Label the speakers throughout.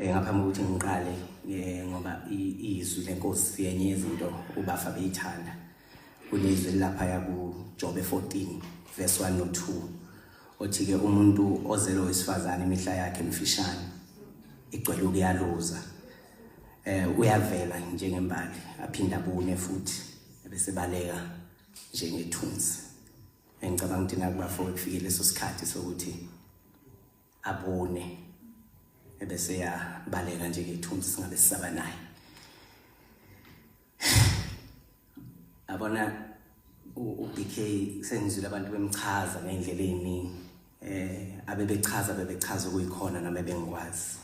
Speaker 1: Ngaphambi kokuthi ngiqale ngoba izwi lenkosi yenye yezinto ubafa beyithanda. Kunezwi laphaya kuJobe 14 verse 1 no 2 othi ke umuntu ozelwe wesifazane imihla yakhe emfishane igcwele ukuyaluza. Uyavela njengembali aphinda abune futhi bese baleka njengethunzi. Engicabanga ukuthi nakubafo kufike leso sikhathi sokuthi abone ebese yabaleka njengethunzi singabe sisaba naye. Abona uBK sengizwile abantu bemchaza ngendlela eziningi, abebechaza bebechaza okuyikhona nami bengikwazi.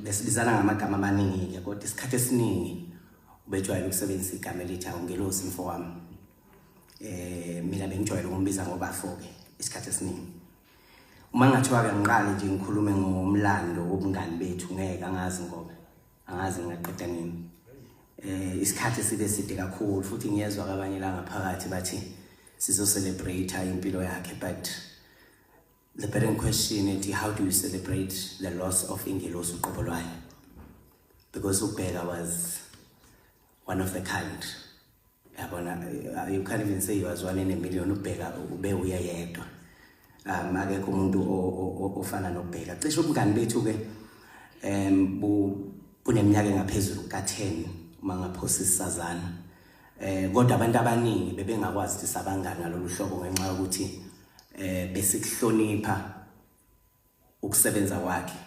Speaker 1: Besibizana ngamagama amaningi ke, kodwa isikhathi esiningi ubejwayele ukusebenzisa igama elithi awungelosi mfowami. Mina bengijwayele ukumbiza ngobafo ke isikhathi esiningi. Uma ngathiwa ke ngiqale nje ngikhulume ngomlando wobungani bethu ngeke angazi ngoba angazi ngingaqeda nini. Isikhathi sibe side kakhulu futhi ngiyezwa abanye la ngaphakathi bathi sizo celebrate impilo yakhe, but the burning question is how do you celebrate the loss of ingelosi uqobo lwayo? Because uBheka was one of the kind. Yabona, you can't even say he was one in a million. uBheka ube uyedwa. Akekho umuntu ofana noBheka. Cishe ubungani bethu ke buneminyaka engaphezulu ka-10 uma ngaphosisazana. Kodwa abantu abaningi bebengakwazi ukuthi sabangani ngalolu hlobo ngenxa yokuthi besikuhlonipha ukusebenza kwakhe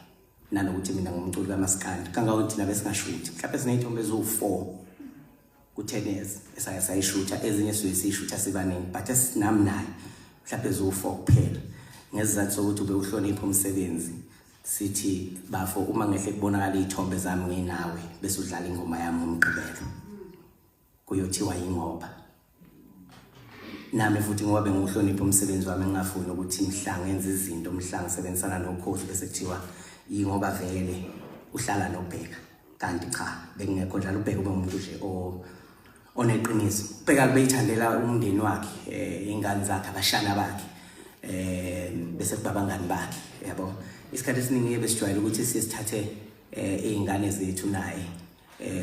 Speaker 1: nanokuthi mina ngumculi kaMaskandi, kangangokuthi thina besingashuthi mhlawumbe siney'thombe eziwu-4 ku-10 years esake sayishutha, ezinye suke siyishutha sibaningi, but esinami naye mhlawumbe eziwu-4 kuphela, ngesizathu sokuthi ube uhlonipha umsebenzi. Sithi bafo, uma ngehle kubonakala iy'thombe zami nginawe bese udlala ingoma yami ngoMgqibelo, kuyothiwa yingoba nami futhi ngoba bengiwuhlonipha umsebenzi wami, ngingafuni ukuthi mhla ngenza izinto, mhla ngisebenzisana nokhozi bese kuthiwa yingoba vele uhlala noBheka, kanti cha, bekungekho njalo. uBheka ube umuntu nje oneqiniso. uBheka kubeyithandela umndeni wakhe, ingane zakhe, abashana bakhe, bese kuba abangani bakhe, yabo. Isikhathi esiningi besijwayele ukuthi sisithathe izingane zethu naye,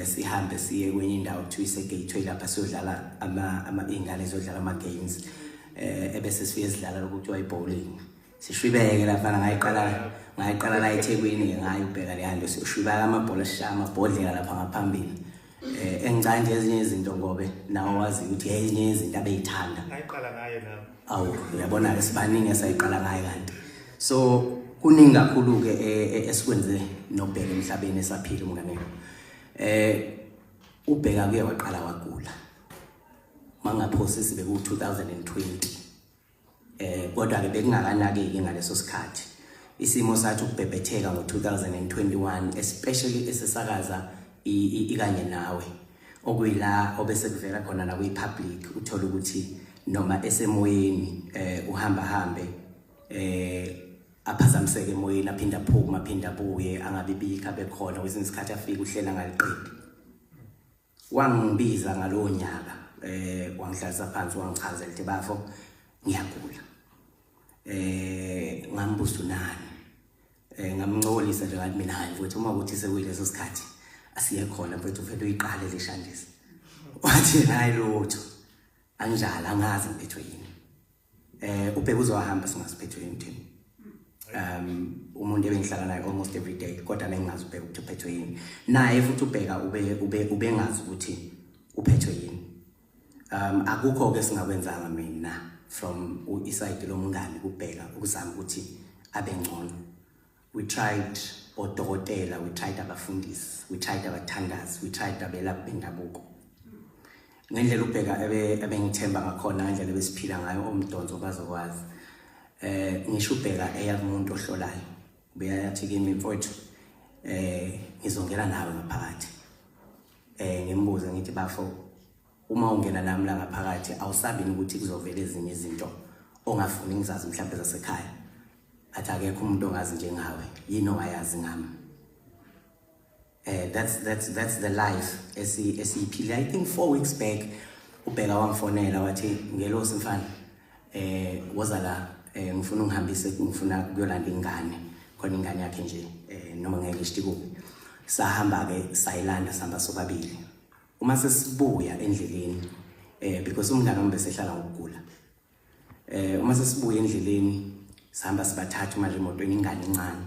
Speaker 1: sihambe siye kwenye indawo kuthiwa ise-Gateway, lapha siyodlala ama ingane zodlala ama games, ebese sifike sidlala lokhu kuthiwa i-bowling, sishwibeke lapha. Ngayiqala la eThekwini ke ngayo ubheka le hanto, sishwibeka amabhola, sishaya amabhodlela lapha ngaphambili. Engicane nje ezinye izinto ngobe nawe wazi ukuthi ezinye izinto abeyithanda.
Speaker 2: Ngayiqala ngaye nami.
Speaker 1: Awu, uyabona ke, sibaningi esayiqala ngaye kanti. So kuningi kakhulu ke esikwenze noBheka emhlabeni esaphila umngane. uBheka kuye waqala wagula. Mangaphosisi beku 2020. Kodwa ke bekungakanakeki ngaleso sikhathi. Isimo sathi ukubhebhetheka ngo-2021, especially esesakaza ikanye nawe, okuyila obese kuvela khona na kwi-public, uthola ukuthi noma esemoyeni uhamba hambe aphazamiseke emoyeni, aphinda aphuma, aphinda abuye, angabi bikho abekhona kwesinye isikhathi, afike uhlela ngaliqedi. Wangibiza ngalowo nyaka, wangihlalisa phansi, wangichazela ukuthi bafo ngiyagula. Ngambuza unani, ngamncolisa nje, ngathi mina hayi mfowethu, uma ukuthi sekuyileso sikhathi asiye khona mfowethu, uvele uyiqale le shandisi. Wathi hayi lutho, anjalo, angazi ngiphethwe yini. uBheka uzohamba singaziphethwe yini thina. Umuntu ebengihlala naye almost every day, kodwa bengingazi uBheka ukuthi uphethwe yini, naye futhi uBheka ube ubengazi ukuthi uphethwe yini. Akukho ke singakwenzanga mina from i-side lomngani kuBheka ukuzama ukuthi abe ngcono. We tried odokotela, we tried abafundisi, we tried abathandazi, we tried abelaphi bendabuko. Ngendlela uBheka ebengithemba ngakhona, ngendlela ebesiphila ngayo, omdonso bazokwazi. Ngisho uBheka eya kumuntu ohlolayo, ubeyathi kimi, mfowethu, ngizongena nawe ngaphakathi. Ngimbuze ngithi bafo, uma ungena nami la ngaphakathi awusabi ukuthi kuzovela ezinye izinto ongafuni ngizazi mhlawumbe zasekhaya? Athi akekho umuntu ongazi njengawe, yini ongayazi ngami? That's the life esiyiphile. I think 4 weeks back uBheka wangifonela wathi, ngelosi mfana, woza la, ngifuna ungihambise, ngifuna kuyolanda ingane. Khona ingane yakhe nje noma ngeke ngisho kuphi. Sahamba ke sayilanda, sihamba sobabili. Uma sesibuya endleleni, because umngane wami besehlala ngokugula, uma sesibuya endleleni sihamba sibathathu manje emotweni, ingane encane,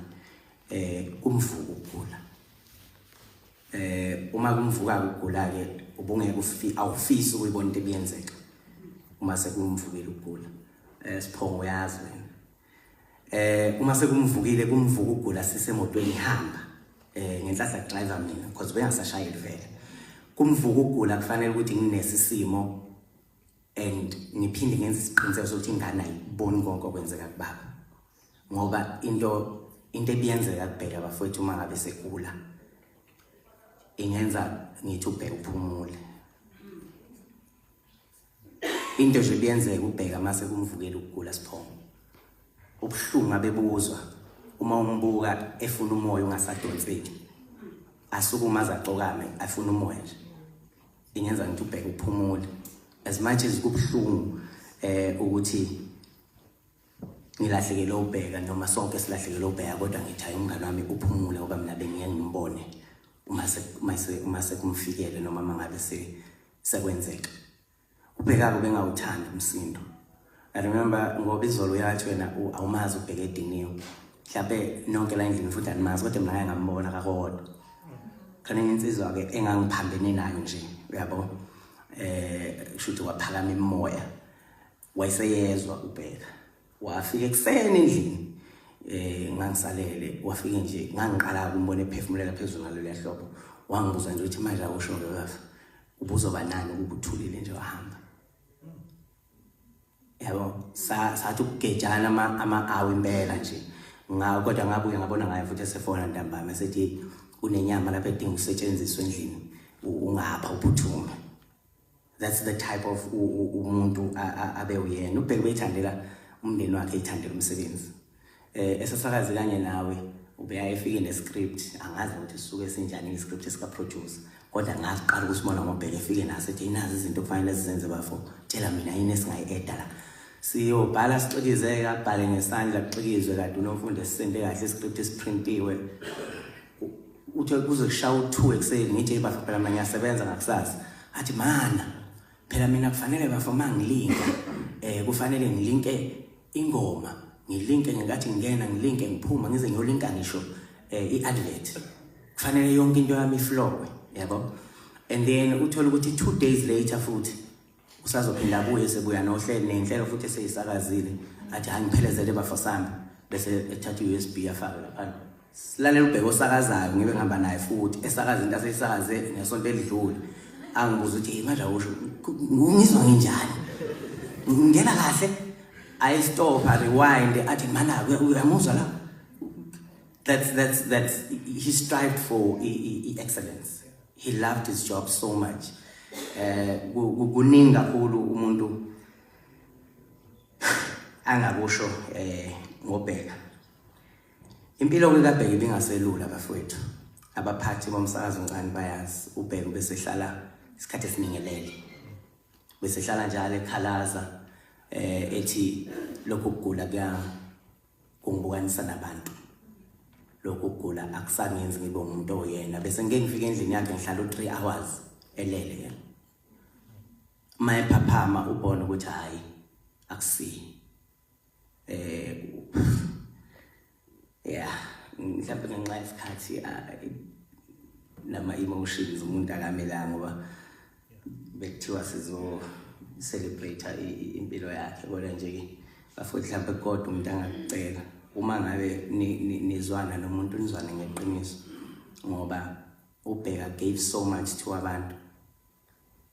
Speaker 1: kumvuka ukugula. Uma kumvuka ukugula ke, ubungeke awufisi ukuyibona into ebiyenzeka uma sekumvukile ukugula. Siphongo, uyazi wena, uma sekumvukile, kumvuka ukugula sisemotweni ihamba, ngenhlahla driver mina because bengasashayeli vele. Kumvuka ukugula, kufanele ukuthi nginesi isimo and ngiphinde ngenze isiqiniseko sokuthi ingane ayiboni konke okwenzeka kubaba, ngoba into ebiyenzeka kubheka bafowethu uma ngabe segula ingenza ngithi ubheka uphumule. Into nje ebiyenzeka ubheka mase kumvukela ukugula, siphongo, ubuhlungu abebuzwa uma umbuka efuna umoya ungasadonseki, asukuma azacokame afuna umoya nje, ingenza ngithi ubheke uphumule. As much as kubuhlungu ukuthi ngilahlekele ubheka noma sonke silahlekele ubheka, kodwa ngithi hayi, umngane wami uphumule, ngoba mina bengiye ngimbone uma sekumfikele noma mangabe sekwenzeka. Ubheka bengawuthandi umsindo. I remember, ngoba izolo uyathi wena awumazi ubheke ediniwe, mhlawumbe nonke la endlini futhi animazi, kodwa mina ngake ngambona kakodwa. Khona enye insizwa-ke engangiphambene nayo nje, uyabo, kusho ukuthi waphakama imoya, wayeseyezwa ubheka, wafika ekuseni endlini, ngangisalele, wafike nje, ngangiqala ukumbona ephefumulela phezulu ngalolu hlobo. Wangibuza nje ukuthi, manje awusho-ke bafa, ubuzoba nani ukuba uthulile nje wahamba? Yabo, sathi ukugejana ama-hour impela nje nga, kodwa ngabuye ngabona ngayo futhi esefona ntambama esethi unenyama lapha edinga ukusetshenziswa endlini, ungapha uphuthume. That's the type of umuntu abe uyena ubheke. Beyithandela umndeni wakhe, eyithandela umsebenzi. Esasakazi kanye nawe, ubeyaye efike ne-script, angazi ukuthi sisuke sinjani i-script esika-producer, kodwa ngaqala ukusibona ngobheke efike naso ethi, inazi izinto okufanele sizenze bafo, tshela mina yini esingayi-eda la. Siyobhala, sixikizeke, abhale ngesandla, kuxikizwe kade unomfundo esisende kahle iscript esiprintiwe. Uthe kuze kushaya u-2 ekuseni, ngithi, hey bafo, phela mina ngiyasebenza ngakusasa. Athi, mana phela mina kufanele bafo mangilinka, kufanele ngilinke ingoma, ngilinke ngenkathi ngingena, ngilinke ngiphuma, ngize ngiyolinka ngisho i-advert, kufanele yonke into yami iflowe, yabo. And then uthola ukuthi 2 days later futhi usazophinda abuye, sebuya nohlelo nenhlelo futhi eseyisakazile, athi, hayi, ngiphelezele bafo sami, bese ethatha i-USB afake laphana, silalela ubheke osakazayo, ngibe ngihamba naye futhi esakaza into aseyisakaze ngesonto elidlule. Angibuza ukuthi, hey, manje awusho, ngizwa nginjani, ngingena kahle? Ayistop, rewind, athi, mana uyamuzwa la. That's he strived for excellence. He loved his job so much. Kuningi kakhulu umuntu angakusho ngobheka. Impilo kaBheka ibingaselula bafowethu. Abaphathi bomsakazo ncane bayazi, ubheka bese hlala isikhathi esiningelele, bese hlala njalo ekhalaza, ethi lokhu kugula kuya kungibukanisa nabantu, lokhu kugula akusangenzi ngibe umuntu oyena. Bese ngike ngifike endlini yakhe, ngihlala u3 hours elele yena. Uma ephaphama ubona ukuthi hayi, akusiyi. Yeah, mhlawumbe ngenxa yesikhathi nama emotions umuntu akamelanga, ngoba bekuthiwa sizo celebrate impilo yakhe, kodwa nje ke bafowethu, mhlawumbe kodwa umuntu angakucela, uma ngabe nizwana nomuntu, nizwane ngeqiniso, ngoba ubheka gave so much to abantu,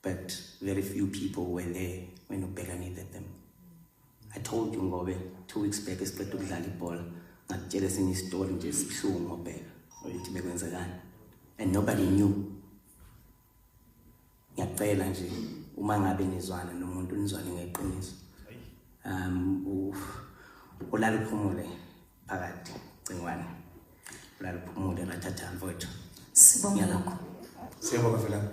Speaker 1: but very few people were there when ubheka needed them. I told you, ngobe 2 weeks back esiqeda ukudlala ibhola, ngakutshela esinye isitori nje esibuhlungu ngobheka ukuthi bekwenzekani and nobody knew. Ngiyacela nje, uma ngabe nizwana nomuntu, nizwane ngeqiniso. Ulala uphumule phakathi, Cingwane, ulala uphumule, rathatha mfowethu.
Speaker 2: Sibonge lokho.
Speaker 3: Siyabonga Felana.